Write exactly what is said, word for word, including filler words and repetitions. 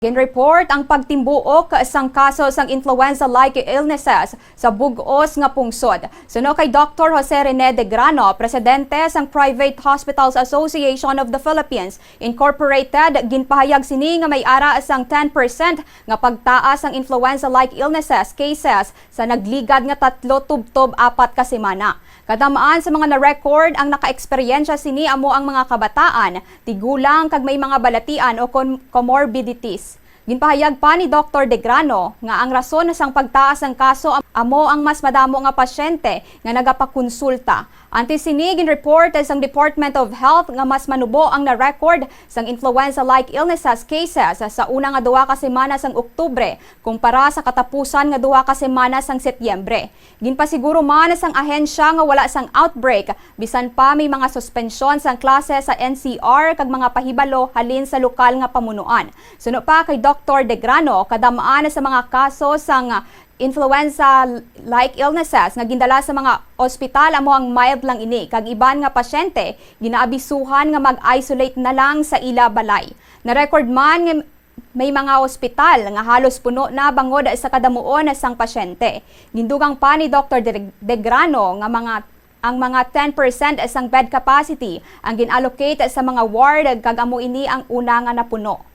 Ginreport ang pagtimbuok sang kaso sang influenza-like illnesses sa bug-os nga pungsod. Suno kay Doktor Jose Rene Degrano, presidente sang Private Hospitals Association of the Philippines Incorporated, ginpahayag sini nga may ara sang ten percent nga pagtaas sang influenza-like illnesses cases sa nagligad nga tatlo tubtob apat ka semana. Kadam-an sa mga na-record ang nakaeksperyensya sini amo ang mga kabataan, tigulang kag may mga balatian o con-, comorbidities. Ginpahayag pa ni Doktor Degrano nga ang rason sang pagtaas sang kaso am-, amo ang mas madamo nga pasyente nga nagapakonsulta. Antes sini, ginreport sang Department of Health nga mas manubo ang na-record sang influenza-like illnesses cases sa una nga duha ka semana sang Oktubre kumpara sa katapusan nga duha ka semana sang Setyembre. Ginpasiguro man sang ahensya nga wala sang outbreak, bisan pa may mga suspensyon sang klase sa N C R kag mga pahibalo halin sa lokal nga pamunuan. Suno pa kay Doktor Degrano, kadam-an sa mga kaso sang influenza-like illnesses nga gindala sa mga ospital amo ang mild lang ini, kag iban nga pasyente ginaabisuhan nga mag-isolate na lang sa ila balay. Na-record man nga may mga ospital nga halos puno na bangod sa kadamuon sang pasyente. Gindugang pa ni Doktor De-, Degrano nga mga, ang mga ten percent sang bed capacity ang gin-allocate sa mga ward, kag amo ini ang una nga napuno.